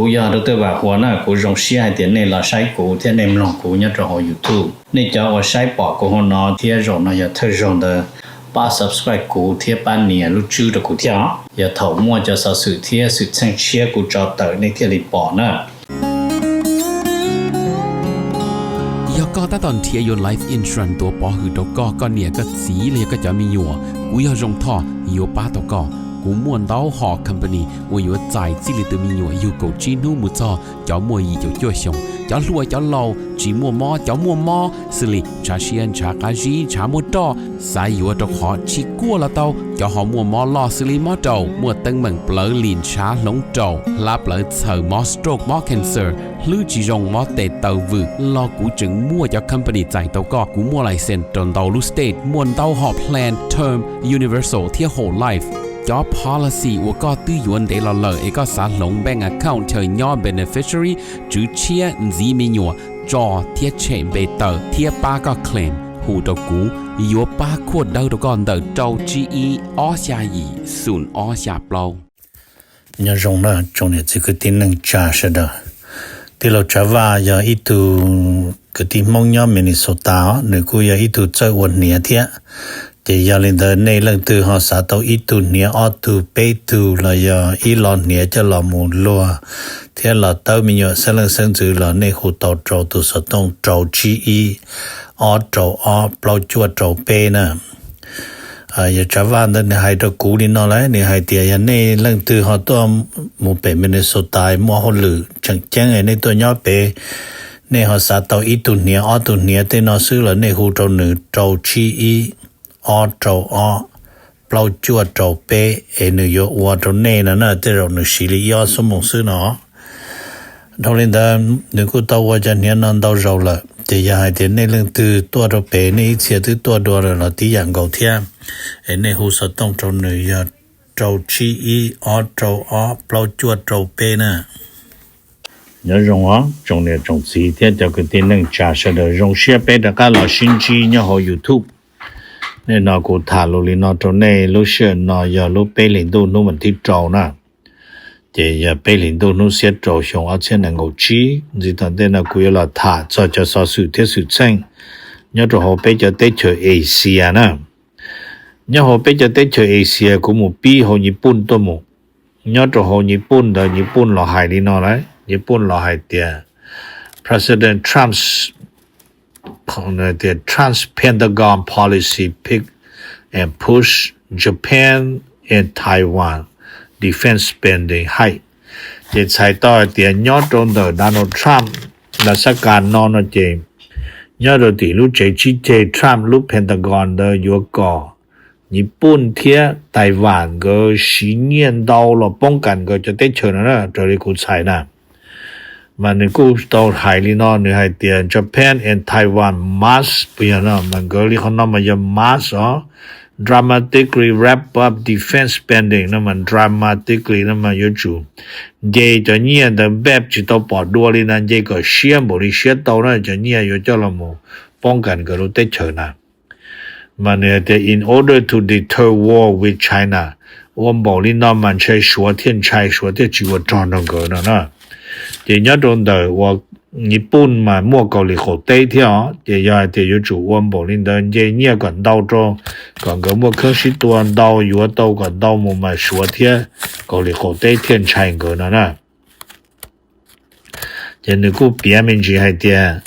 Kuv yog Dr. Vam Huas na, kuv zoo siab hais tias nej los saib kuv thiab nej mloog kuv nyob rau hauv YouTube. Nej cov uas saib pom kuv hauv no thiab zaum no yog thawj zaug ntawd, pab subscribe kuv thiab pab nias lub tswb rau kuv thiab os. Yog thaum muaj cov xov xwm thiab xwm txheej tshiab kuv tso tawm nej thiaj li pom na. Yog koj tab tom nrhiav yuav life insurance tuav pov hwm rau koj, koj niam koj txiv los yog koj cov me nyuam, kuv yog Zoo Thoj yuav pab tau koj. Kuv muaj ntau hom company uas yuav txais txij li tus me nyuam yug kaum tsib hnub mus txog cov muaj yim caum cuaj xyoos, cov hluas cov laus, tsis muaj mob cov muaj mob, xws li ntshav siab ntshav qab zib ntshav muaj roj, xav yuav rau qhov tsis kuaj los tau, cov ho muaj mob loj xws li mob raum, muaj teeb meem plawv lim ntshav hloov raum, hlab plawv txhaws, mob stroke mob cancer, hlwb tsis zoo mob tes taw vwm los kuv tseem muaj cov company txais tau koj. Kuv muaj license rau ntau lub state, muaj ntau hom plan term, universal thiab whole life. Cov policy uas koj twb yuav ntev los lawm es koj xav hloov bank account chaw nyob beneficiary, tswv tshiab, ntxiv me nyuam, tso thiab tshem npe tawm thiab pab koj claim, hu rau kuv, yuav pab khuaj dawb rau koj ntawm rau tsib ib ob xya yim xoom ob xya plaub. Nyob zoo na tsoom niam txiv kwv tij neej tsa sawv daws. Tij laug Tsav Vaj yog ib tug kwv tij Hmoob nyob Minnesota os, nws kuj yog ib tug txawj ua hniav thiab. Ces yog li ntawd nej leej twg ho xav tau ib tug hniav ob tug peb tug los yog ib lo hniav coj los mus luag thiab los tawb me nyuam xeeb leej xeeb ntxwv los nej hu tau rau tus xov tooj rau tsib ib ob rau ob plaub cuaj rau peb na. Yog Tsav Vaj ntawd nws hais rau kuv li no lawm, nws hais tias yog nej leej twg ho tuaj mus pem Minnesota muaj hauj lwm tseem ceeb nej tuaj nyob pem, nej ho xav tau ib tug hniav ob tug hniav tej no xwb los nej hu rau nws rau tsib ib ob rau ob plaub cuaj rau peb es nws yuav ua rau nej no na, tej zaum nws siv li ib ob xuab moos xwb no. Dhau li ntawd nws kuj tau ua cov hniav no ntau zaus lawm, ces yog hais tias nej leej twg tuaj rau pem nej ib txhia twb tuaj dua lawm los tib yam nkaus thiab, es nej hu xov tooj rau nws yog rau tsib ib ob rau ob plaub cuaj rau peb na. Nyob zoo os tsoom niam tsoom txiv thiab cov kwv tij neej tsa sawv daws, zoo siab peb rov qab los sib ntsib nyob hauv YouTube. Nim no kuv tham lus li no rau nej, lub sij hawm no yog lub peb hlis ntuj hnub vas thib rau na, ces yog peb hlis ntuj hnub xiab rau xyoo ob txhiab nees nkaum tsib. Ntxiv tom ntej no kuv yuav los tham txog cov xov xwm thiab xwm txheej nyob rau hauv peb cov teb chaws Asia na. Nyob hauv peb cov teb chaws Asia kuv mus pib hauv Nyij Pooj tuaj mus. Nyob rau hauv Nyij Pooj ntawd Nyij Pooj los hais li no lawm, Nyij Pooj los hais tias President Trump tias Trump's Pentagon policy pick and push Japan and Taiwan defense spending hike. Ces txhais tau hais tias nyob rau ntawm Donald Trump los xab kas no no ces nyob rau tim lub tsev tsib ceg Trump lub Pentagon ntawd yuav kom Nyij Pooj thiab Taiwan nkawd siv nyiaj ntau los poob kas nkawd cov teb chaws no na, raws li kuv txhais na. Mas nws kuj tau hais li no, nws hais tias Japan and Taiwan must, puas yog no mas nkawd li qhov no mas yog must os, dramatically ramp up defense spending no mas dramatically no mas yuav tsum nce cov nyiaj ntawd npej tsis tau pom dua li na, nce kom siab npaum li siab tau na cov nyiaj yuav coj los mus poob kas nkawd lub teb chaws na. Mas nws hais tias in order to deter war with China, ua npaum li no mas ntshai Suav thiaj ntshai, Suav thiaj tsis ua rog nrog nkawd no na. Ces nyob rau ntawm uas Nyij Pooj mas muaj Kaus Lim qaum teb thiab os, ces yog hais tias yuav tsum ua npaum li ntawd nce nyiaj kom ntau rau, kom nkawd muaj kheeb sib tua ntau, yuav tau kom ntau mus mas Suav thiab Kaus Lim qaum teb thiaj ntshai nkawd no na. Ces nws kuj piav me ntsis hais tias,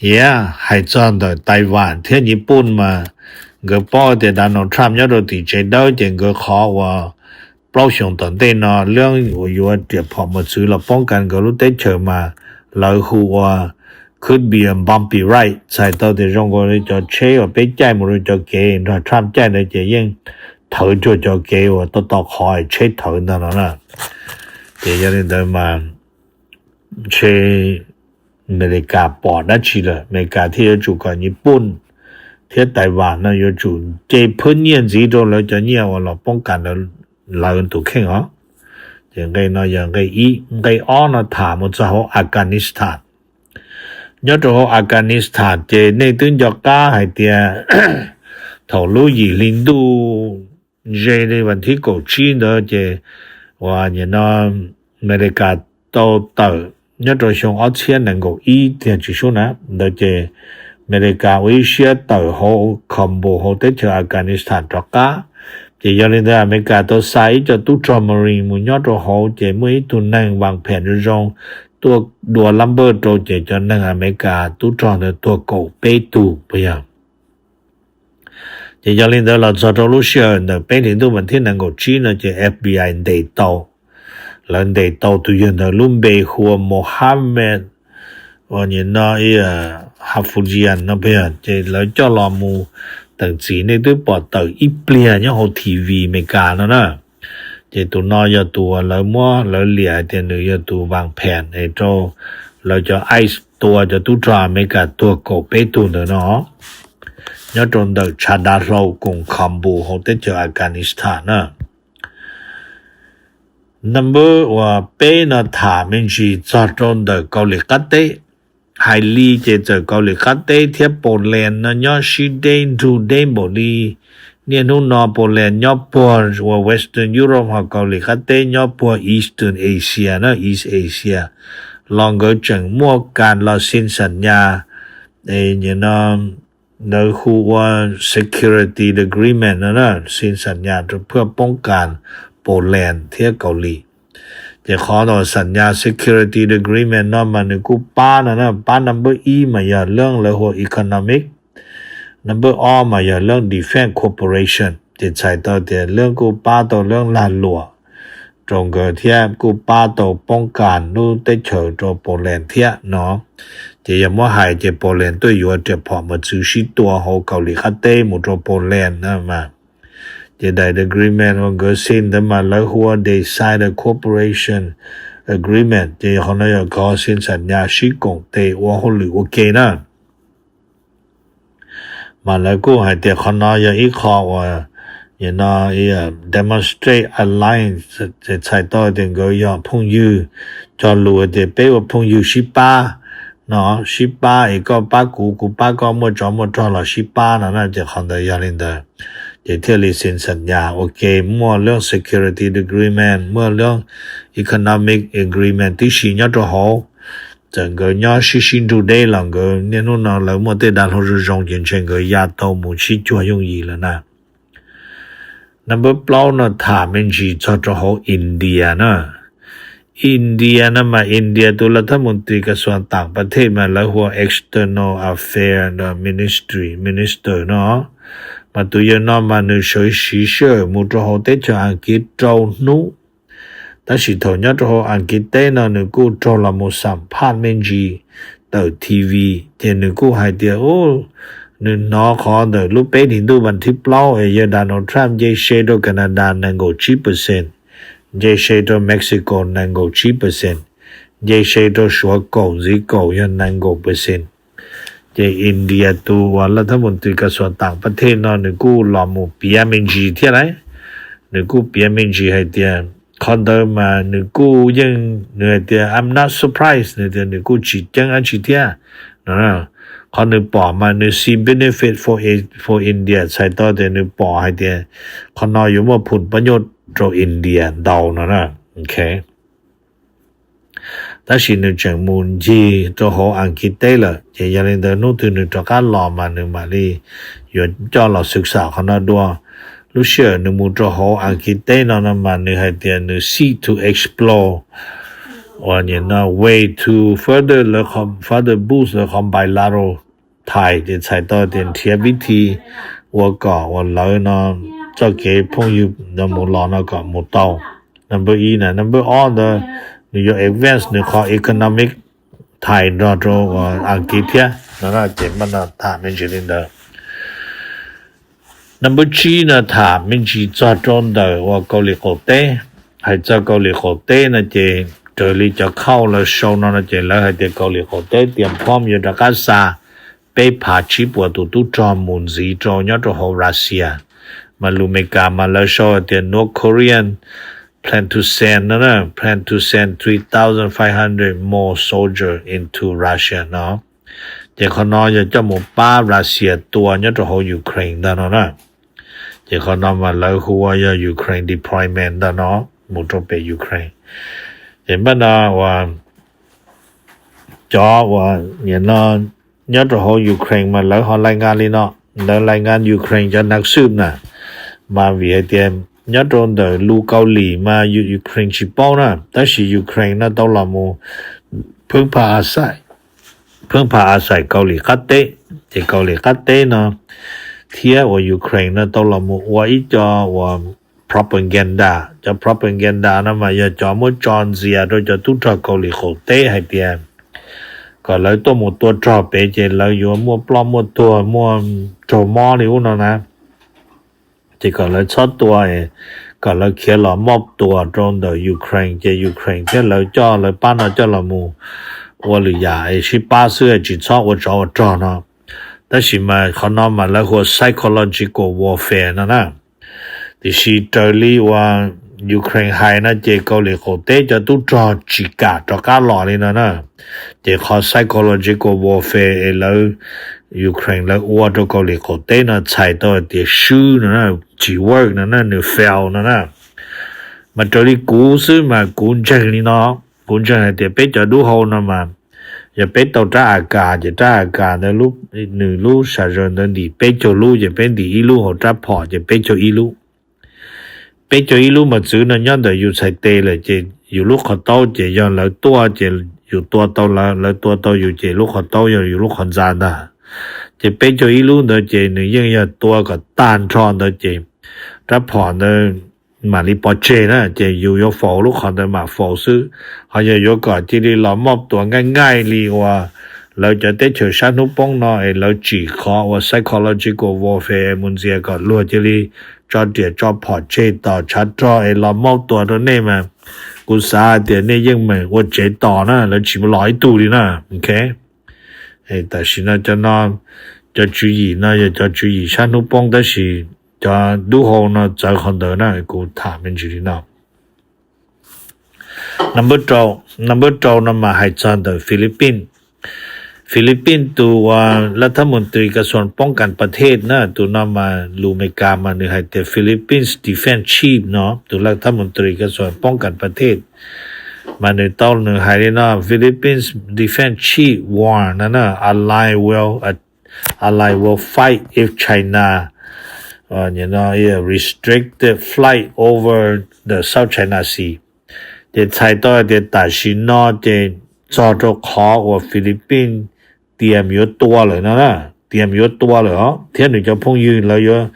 yam hais txog ntawm Taiwan thiab Nyij Pooj mas nkawd paub tias Donald Trump nyob rau tim tsev dawb, ces nkawd qhov uas plaub xyoos tom ntej no lawv uas yuav riam phom mus txwv los poob kas nkawd lub teb chaws mas lawv hu ua could be a bumpy ride, txhais tau tias zoo nkaus li cov tsheb uas peb caij mus rau cov kev nrog Trump caij ntawd ces yeej thawv cuag cov kev uas tau tau qhov tsheb thawv ntag no na. Ces yog li ntawd mas ntshe Amelikas pom dab tsi lawm, Amelikas thiaj yuav tsum kom Nyij Pooj thiab Taiwan no yuav tsum nce phwb nyiaj ntxiv rau lawv cov nyiaj uas los poob kas lawv tus kheej os. Ces nqe no yog nqe ib. Nqe ob no tham mus txog hauv Afghanistan. Nyob rau hauv Afghanistan ces nej twb nco qab hais tias thaum lub yim hli ntuj ze li vas thib kaum tsib ntawd ces uas nim no Amelikas tau tawm nyob rau xyoo ob txhiab nees nkaum ib tiag tsis sub na. Ntawd ces Amelikas ua ib siab tawm hauv Kabul hauv teb chaws Afghanistan rov qab. Ces yog li ntawd Amelikas tau xa ib co tub rog Marine mus nyob rau hauv, ces muaj ib tug neeg vas phem zoo zoo tuaj dua lab npawj rau, ces cov neeg Amelikas tub rog ntawd tuag kaum peb tug puas yog. Ces yog li ntawd los txog rau lub sij hawm ntawm peb hlis ntuj vas thib nees nkaum tsib no ces F B I ntes tau, lawv ntes tau tus yawg ntawd lub npe hu ua Mohammed, ua nyim no Hafoojian no puas yog, ces lawv coj los mus teem txim. Nej twb pom tawm ib pliag nyob hauv T V Amelikas no na. Ces tus no yog tus uas lawv muab lawv liam hais tias nws yog tus vas phem es rau lawv cov ICE tua cov tub rog Amelikas tuag kaum peb tug ntawd no, nyob rau ntawm tshav dav hlau koom Kabul hauv teb chaws Afghanistan na. Number uas peb no tham me ntsis txog rau ntawm Kaus Lim Qab Teb. Hais li ces txawm Kaus Lim Qab Teb thiab Poland no nyob sib deb nrug deb npaum li, niaj hnub no Poland nyob puag uas Western Europe, ho Kaus Lim Qab Teb nyob puag Eastern Asia na, East Asia. Los nkawd tseem muaj kas los xi xam nyas, no lawv hu ua security agreement no na, xi xam nyas rau phaj poob kas Poland thiab Kaus Lim. Ces qhov uas xam nyas security agreement no mas nws kuj pab no na, pab number ib mas yog leej lawv hu ua economic, number ob mas yog leej defense cooperation. Ces txhais tau tias leej kuj pab tau leej lag luam rau nkawd thiab kuj pab tau poob kas lub teb chaws rau Poland thiab no. Ces yog muab hais ces Poland tuaj yuav riam phom mos txwv sib tua hauv Kaus Lim Qab Teb mus rau Poland na mas. Ces daim agreement uas nkawd xi ntawd mas lawv hu ua decided cooperation agreement, ces qhov no yog kov xi xam nyas sib koom tes ua hauj lwm ua ke na. Mas lawv kuj hais tias qhov no yog ib qho uas no demonstrate alliance, txhais tau tias nkawd yog phooj ywg, cog lus tias peb ua phooj ywg sib pab no, sib pab es koj pab kuv, kuv pab koj, muaj tsov muaj rog los sib pab no na. Ces qhov ntawd yog li ntawd, ces thiaj li xi xam nyas ua ke, muaj leej security agreement, muaj leej economic agreement tib si nyob rau hauv. Txawm nkawd nyob sib sib nrug deb los nkawd niaj hnub no lawv muaj tej dav hlau zoo zoo ces ntshe nkawd ya tau mus sib cuag yooj yim lawm na. Number plaub no tham me ntsis txog rau hauv India na. India no mas India tus laj thab mus tris kas xuas tam pas thej mas lawv hu ua external affair ministry minister no. Mas tus yawg no mas nws sawv siv sij hawm mus rau hauv teb chaws Askiv rau hnub. Tab sis thaum nyob rau hauv Askiv teb no nws kuj raug los mus xam phaj me ntsis tawm T V, ces nws kuj hais tias nws hnov qhov ntawm lub peb hlis ntuj vas thib plaub es yawg Donald Trump nce se rau Canada nees nkaum tsib percent, nce se rau Mexico nees nkaum tsib percent, nce se rau Suav kaum ntxiv kaum yog nees nkaum percent. Ces India tus uas laj thab mus tris kas xuas tam pas thej no nws kuj los mus piav me ntsis thiab lauj. Nws kuj piav me ntsis hais tias qhov ntawd mas nws kuj yeej nws hais tias I'm not surprised, nws tias nws kuj tsis ceeb dab tsi thiab no. Qhov nws pom mas nws see benefit for, for India, txhais tau tias nws pom hais tias qhov no yuav muaj phum pab nyuj rau India ntau no na. Tab sis nws tseem mus ncig rau hauv Askiv teb lawm, ces yog li ntawd hnub twg nws rov qab los mas nws mam li yuav coj los xwm xam qhov no dua. Lub sij hawm nws mus rau hauv Askiv teb no no mas nws hais tias nws seek to explore uas nim no way to further, further boost lawv qhov bilateral ties, ces txhais tau tias nrhiav vib thi ua kom uas lawv no txoj kev phooj ywg no mus los no kom mus tau. Number ib na, number ob ntawd nws yuav advance nws qhov economic ties nrog rau uas Askiv thiab no, ces mas no tham me ntsis li ntawd. Number tsib no tham me ntsis txog rau ntawm uas Kaus Lim qaum teb. Hais txog Kaus Lim qaum teb no ces raws li cov khauj lawv sau no no ces lawv hais tias Kaus Lim qaum teb tias Trump yuav rov qab xa peb phav tsib puas tus tub rog mus ntxiv rau nyob rau hauv Russia. Mas lus Amelikas mas lawv sau hais tias North Korean plan to send no, plan to send three thousand five hundred more soldier into Russia no. Ces qhov no yog coj mus pab Russia tua nyob rau hauv Ukraine ntag no na. Ces qhov no mas lawv hu ua yog Ukraine deployment ntag no, mus rau pem Ukraine. Ces npaj no uas cov uas nim no nyob rau hauv Ukraine mas lawv ho lais ngas li no, lawv lais ngas Ukraine cov nav xwb na, mas vim hais tias nyob rau ntawm lus Kaus Lim mas Ukraine tsis paub na, tab sis Ukraine no tau los mus pheej pha a xais, pheej pha a xais Kaus Lim qab teb, ces Kaus Lim qab teb no thiab uas Ukraine no tau los mus ua ib co uas propaganda. Cov propaganda no mas yog cov muab tso ntxias rau cov tub rog Kaus Lim qaum teb hais tias kom lawv tuaj mus tua rog pem ces lawv yuav muaj ploj muaj tuag muaj raug mob li ub no na. Ces kom lawv txhob tua, kom lawv khiav los moj tuas rau ntawm Ukraine, ces Ukraine thiab lawv coj lawv pab no coj los mus ua lwm yam es sib pab xwb, tsis txhob ua tsov ua rog no. Tab sis mas qhov no mas lawv hu ua psychological warfare no na. Tiam sis raws li uas Ukraine hais no ces Kaus Lim qaum teb cov tub rog tsis kam rov qab los li no na. Ces qhov psychological warfare es lawv Ukraine lawv ua rau Kaus Lim qaum teb no txhais tau hais tias swb no na, tsis work no na, nws fail no na. Mas raws li kuv xwb mas kuv ntseeg li no, kuv ntseeg hais tias peb cov dub hau no mas yog peb tau rab A K, ces rab A K ntawd nws lub sam zaws ntawd ntim peb caug lub, ces peb ntim ib lub hauv rab phom ces peb caug ib lub. Peb caug ib lub mas txwv no nyob ntawm yus txhais tes lawm ces yus lub qhov taub ces yog lawv tuaj ces yus tua tau lawv, lawv tua tau yus ces lub qhov taub yog yus lub qhov ntxa ntag. Ces peb caug ib lub ntawd ces nws yeej yog tua kom tag nrho ntawd ces rab phom ntawd mam li pov tseg na, ces yus yuav faus lub qhov ntawd mam faus xwb. Ho yog yuav kom cia li los moj tuas nqaij nqaij li uas lawv cov teb chaws sab hnub poob no es lawv tsim qhov uas psychological warfare es mus ntxias kom luag cia li tso riam tso phom tseg tom tshav rog es los moj tuas rau nej mas kuv xav hais tias nej yeej meem ua tsev tos na, lawv tsis los ib tug li na. Ok, tam sim no cov no, cov tswv yim no yog cov tswv yim sab hnub poob tab sis cov dub hau no txawv qhov ntawd na, kuv tham me ntsis li no. Number rau, number rau no mas hais txog ntawm Philippines. Philippines tus uas รัฐมนตรีกระทรวงป้องกันประเทศ na, tus no mas lus Amelikas mas nws hais tias Philippines Defense Chief no, tus รัฐมนตรีกระทรวงป้องกันประเทศ mas nws tau nws hais li no, Philippines Defense Chief warn no na, ally will, ally will fight if China, you know, restricted flight over the South China Sea. Ces txhais tau hais tias tam sim no ces txog rau qhov uas Philippines tias yuav tua lawm no na, tias yuav tua lawm os, thiab nws cov phooj ywg lawv yuav,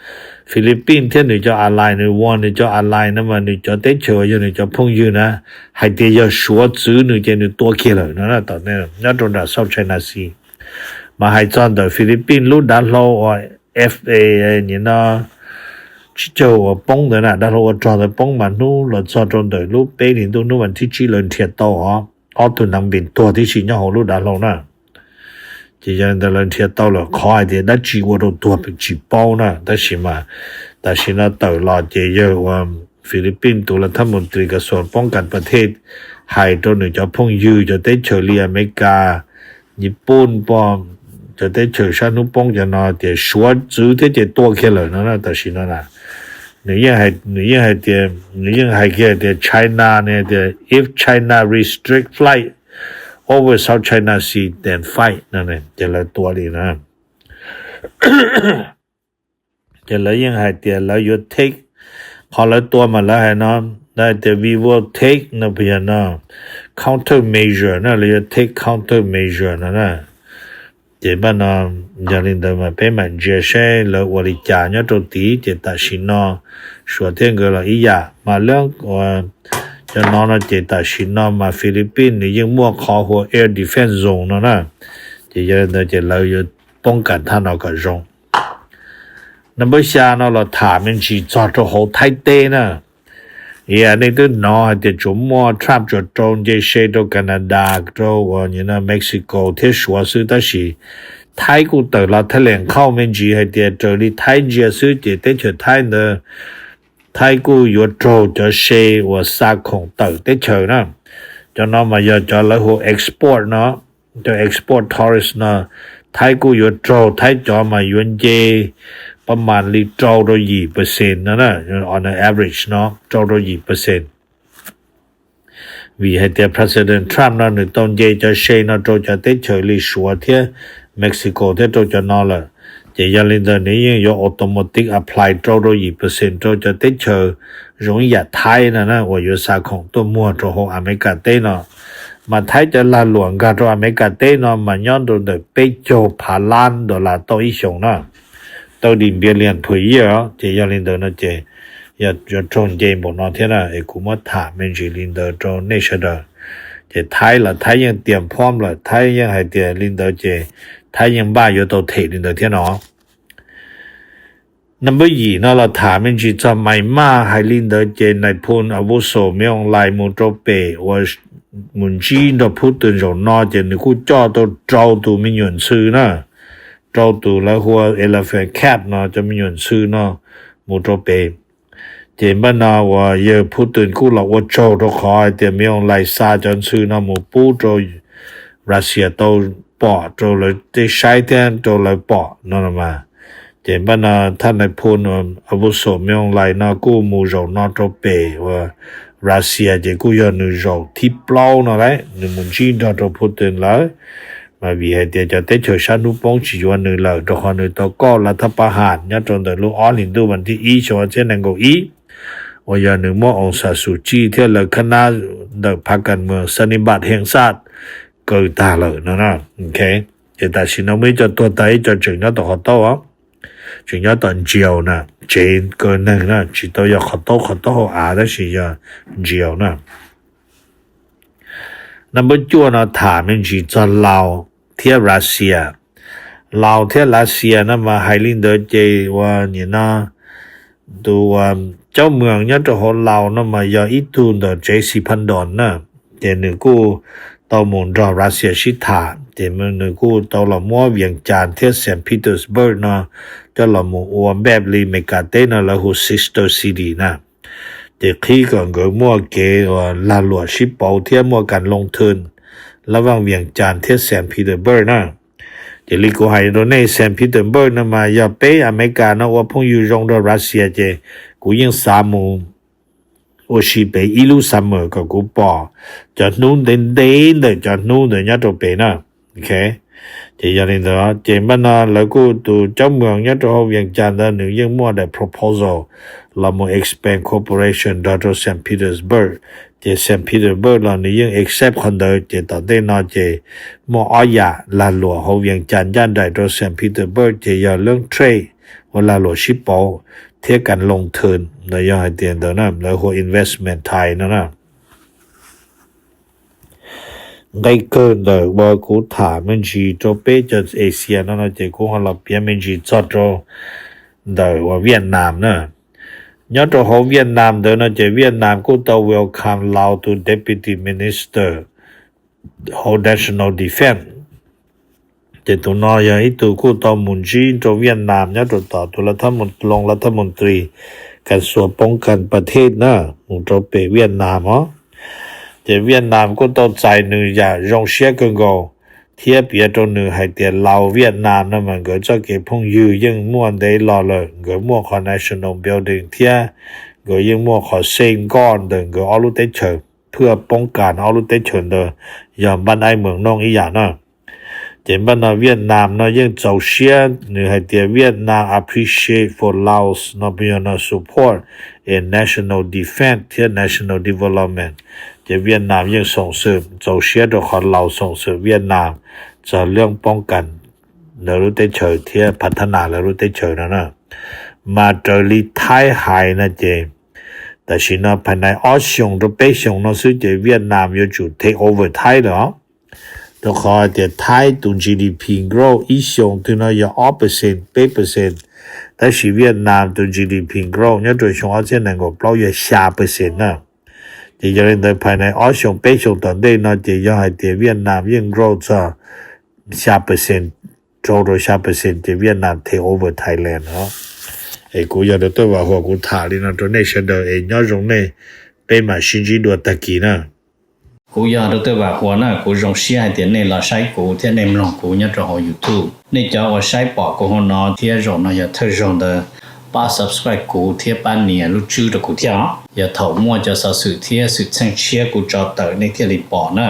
Philippines thiab nws cov ally, nws warn nws cov ally no mas nws cov teb chaws yog nws cov phooj ywg na, hais tias yog Suav txwv nws ces nws tua kiag lawm no na, nyob rau nram South China Sea. Mas hais txog ntawm Philippines lub dav hlau uas F A, nim no tsib caug uas poob ntawd na, dav hlau ua rog ntawd poob mas hnub los txog rau ntawm lub peb hlis ntuj hnub vas thib tsib lawv nrhiav tau os, ob tug nav npees tuag tib si nyob hauv lub dav hlau na. Ces yog li ntawd lawv nrhiav tau lawm, qhov hais tias dab tsi ua rau tuag tsis paub na, tab sis mas tam sim no tawm los ces yawg uas Philippines tus รัฐมนตรีกระทรวงป้องกันประเทศ hais rau nws cov phooj ywg cov teb chaws li Amelikas, Nyij Pooj, pom cov teb chaws sab hnub poob cov no tias Suav txwv thiab ces tua kiag lawm no na, tam sim no na. Nws yeej hais, nws yeej hais tias, nws yeej hais kiag tias China ne tias if China restrict flight over South China Sea then fight no, ces lawv tua li na. Ces lawv yeej hais tias lawv yuav take, qhov lawv tua mas lawv hais no, lawv hais tias we will take no, yog no counter measure na, lawv yuav take counter measure no na. Ces npaj no, yog li ntawd mas peb mam ntsia seb lawv ua li cas nyob rau tid. Ces tam sim no Suav thiab nkawd los ib yam mas lawv ua cov no no ces tam sim no mas Philippines nws yeej muaj qhov hu ua air defense zone no na. Ces yog li ntawd ces lawv yuav poob kam thaj no kom zoo. Number xya no los tham me ntsis txog rau hauv Thaib teb na. Yam nej twb hnov hais tias tsuas muaj Trump tsuas rau nce se rau Canada, rau uas Mexico thiab Suav xwb, tab sis Thaib kuj tawm los Thaib lees qhauj me ntsis hais tias raws li Thaib ntsia xwb ces teb chaws Thaib ntawd Thaib kuj yuav raug cov se uas xa khoom tawm teb chaws na. Cov no mas yog cov lawv hu export no, cov export tourist no, Thaib kuj yuav raug, Thaib cov mas yuav nce pab mas li rau rau yim percent no na, on an average no rau rau yim percent. Vim hais tias President Trump no nws tau nce cov se no rau cov teb chaws li Suav thiab Mexico thiab rau cov no lawm, ces yog li ntawd nws yeej yuav automatic apply rau rau yim percent rau cov teb chaws zoo ib yam Thaib no na uas yuav xa khoom tuaj muag rau hauv Amelikas teb no. Mas Thaib cov lag luam nkag rau Amelikas teb no mas nyob rau ntawm peb caug phav lab dollar tauj ib xyoos na, thirty billion per year. Ces yog li ntawd no ces yog yuav raug nce npaum no thiab na, es kuv muab tham me ntsis li ntawd rau nej sawv daws. Ces Thaib los Thaib yeej tias phom lawm, Thaib yeej hais tias li ntawd ces Thaib yeej npaj yuav tau them li ntawd thiab no. Number yim no los tham me ntsis txog Myanmar, hais li ntawd ces nais phoo avuso Min Aung Hlaing mus rau pem uas mus ntsib nrog Putin zaum no ces nws kuj coj tau rau tus me nyuam ntxhw na, rau tus lawv hu ua elephant camp no cov me nyuam ntxhw no mus rau pem. Ces npaj no uas yawg Putin kuj los ua tsaug rau qhov hais tias Min Aung Hlaing xa cov ntxhw no mus pub rau Russia tau pom rau lawv tej saib thiab rau lawv pom no los mas. Ces npaj no thaj nais phoo avuso Min Aung Hlaing no kuj mus zaum no rau pem uas Russia ces kuj yog nws zaum thib plaub no lawm, nws mus ntsib nrog rau Putin lawm. Mas vim hais tias cov teb chaws sab hnub poob tsis yuav nws lawm rau qhov nws tau koj lav thaj pab ham nyob rau ntawm lub ob hlis ntuj vas thib ib xyoo ob txhiab nees nkaum ib uas yog nws muab Aung San Suu Kyi thiab lawv khab nab ntawm phab kas moos Sanibad Hengsat kaw tag lawm no. Ces tam sim no muaj ib co tuag tag, ib co tseem nyob tom qhov taub, tseem nyob tom jail na, tsev kaw neeg na, tsis tau yog qhov taub qhov taub hau av tab sis yog jail na. Number cuaj no tham me ntsis txog Laos thiab Russia. Laos thiab Russia no mas hais li ntawd ces uas nim no tus uas caub moos nyob rau hauv Laos no mas yog ib tug ntawm tsev xi phab ntoos na, ces nws kuj tau mus nrog Russia sib tham, ces nws kuj tau los muab Vias Cas thiab Saint Petersburg no coj los mus ua npaj li Meskas teb no lawv hu sister city na. Ces qhib kom nkawd muaj kev uas lag luam sib pauv thiab muaj kas loo thwm lab vaj Vias Cas thiab Saint Petersburg na. Ces li kuv hais rau nej, Saint Petersburg no mas yog peb Amelikas no ua phooj ywg zoo rau Russia ces kuv yeej xav mus ua si pem ib lub summer kom kuv pom cov hnub ntev ntev ntawm cov hnub ntawd nyob rau pem na. Ces yog li ntawd ces npaj no lawv kuj tus caub moos nyob rau hauv Vias Cas ntawd nws yeej muaj daim proposal los mus expand cooperation nrog rau Saint Petersburg. Ces Saint Petersburg los nws yeej accept qhov ntawd, ces tom ntej no ces muaj ob yam lag luam hauv Vias Cas ncaj nraim rau Saint Petersburg ces yog lub trade uas lag luam sib pauv thiab kas loo thwm los yog hais tias ntawd na lawv hu investment ties no na. Nqe kawg ntawm uas kuv tham me ntsis rau peb cov Asia no no ces kuv ho los piav me ntsis txog rau ntawm uas Vietnam na. Nyob rau hauv Vietnam ntawd no ces Vietnam kuj tau welcome Laos tus Deputy Minister hauv National Defense. Ces tus no yog ib tug kuj tau mus ntsib rau Vietnam nyob rau tom tus lav thab mus loo lav thab mus tris kas xuas poob kas pa thej na, mus rau pem Vietnam os. Ces Vietnam kuj tau txais nws yam zoo siab kawg nkaus thiab piav rau nws hais tias Laos Vietnam no mas nkawd txoj kev phooj ywg yeej muaj ntev los lawm, nkawd muaj qhov national building thiab nkawd yeej muaj qhov safeguard ntawm nkawd ob lub teb chaws, phwj poob kas ob lub teb chaws ntawd yog npaj aib mees nooj ib yam na. Ces npaj no Vietnam no yeej txaus siab, nws hais tias Vietnam appreciate for Laos no peb yog no support in national defense thiab national development. Ces Vietnam yeej xoom xwm txaus siab rau qhov Laos xoom xwm Vietnam txog lub poob kas lawv lub teb chaws thiab phav thab nas lawv lub teb chaws no na. Mas raws li Thaib hais no ces tam sim no phais nais ob xyoos rau peb xyoos no xwb ces Vietnam yuav tsum take over Thaib lawm os. Rau qhov tias Thaib tus GDP growth ib xyoos twg no yog ob percent peb percent, tab sis Vietnam tus GDP growth nyob rau xyoo ob txhiab nees nkaum plaub yog xya percent na. Ces yog li ntawd phais nais ob xyoos peb xyoos tom ntej no ces yog hais tias Vietnam yeej growth txog xya percent, rau rau xya percent ces Vietnam take over Thailand os. Es kuv yog Dr. Vam Huas kuv tham li no rau nej sawv daws es nyob zoo nej, peb mam sib ntsib dua tag kis na. Kuv yog Dr. Vam Huas na, kuv zoo siab hais tias nej los saib kuv thiab nej mloog kuv nyob rau hauv YouTube. Nej cov uas saib pom kuv hauv no thiab zaum no yog thawj zaug ntawd pab subscribe kuv thiab pab nias lub tswb rau kuv thiab os. Yog thaum muaj cov xov xwm thiab xwm txheej tshiab kuv tso tawm nej thiaj li pom na.